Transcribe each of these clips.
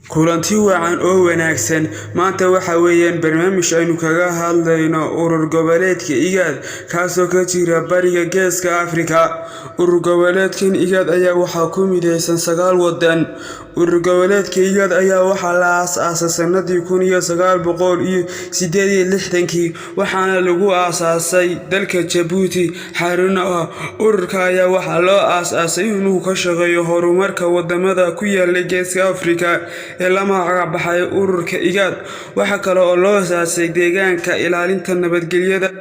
Kulanti wacan oo wanaagsan. Maanta waxa weeyaan barnaamij aynu kaga hadlayno urur goboleedka IGAD, kaasoo ka jira bariga Geeska Afrika. Urur goboleedkan IGAD ayaa waxaa ku mideysan sagaal wadan. Urur goboleedka IGAD ayaa waxaa la aasaasay sanadii 1968-kii, waxaana lagu aasaasay dalka Jabuuti. Xaruna ah ururka ayaa waxaa loo aasaasay inuu ka shaqeeyo horumarka wadamada ku yaala Geeska Afrika ee la magac baxay ururka IGAD. Waxa kale oo loo aasaasay deegaanka ilaalinta nabadgelyada.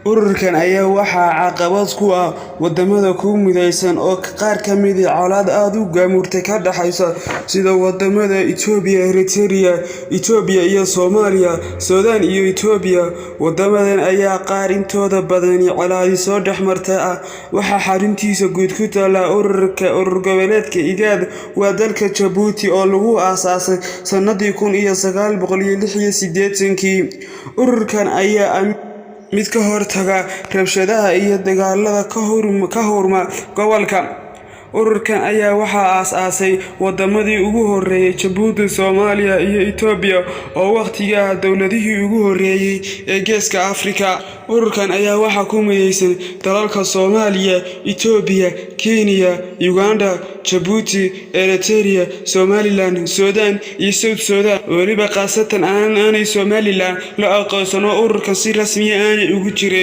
Ururkan ayaa waxaa caqabad ku ah wadamada ku mideysan oo qaar ka mid ah colaad aad u gaamurtay ka dhaxaysa, sida wadamada Itoobiya, Eritrea, Itoobiya iyo Soomaaliya, Suudaan iyo Itoobiya. Wadamadan ayaa qaar intooda badani colaadi soo dhexmartay ah. Waxaa xaruntiisa guud ku taala ururka urur goboleedka IGAD waa dalka Jabuuti, oo lagu aasaasay sanadii 1986-kii. Ururkan ayaa ah mid ka hortaga rabshadaha iyo dagaalada ka hurma gobolka. Ururkan ayaa waxaa aasaasay wadamadii ugu horeeyay Jabuuti, Soomaaliya iyo Itoobiya, oo waqtigaa dowladihii ugu horeeyay ee Geeska Afrika. Ururkan ayaa waxaa ku mideysan dalalka Soomaaliya, Itoobiya, Kenya, Uganda, Jabuuti, Eritrea, Somaliland, Suudaan iyo South Sudan. Weliba khaasatan aanay Somaliland la aqoonsan oo ururkan si rasmi ah aanay ugu jirin.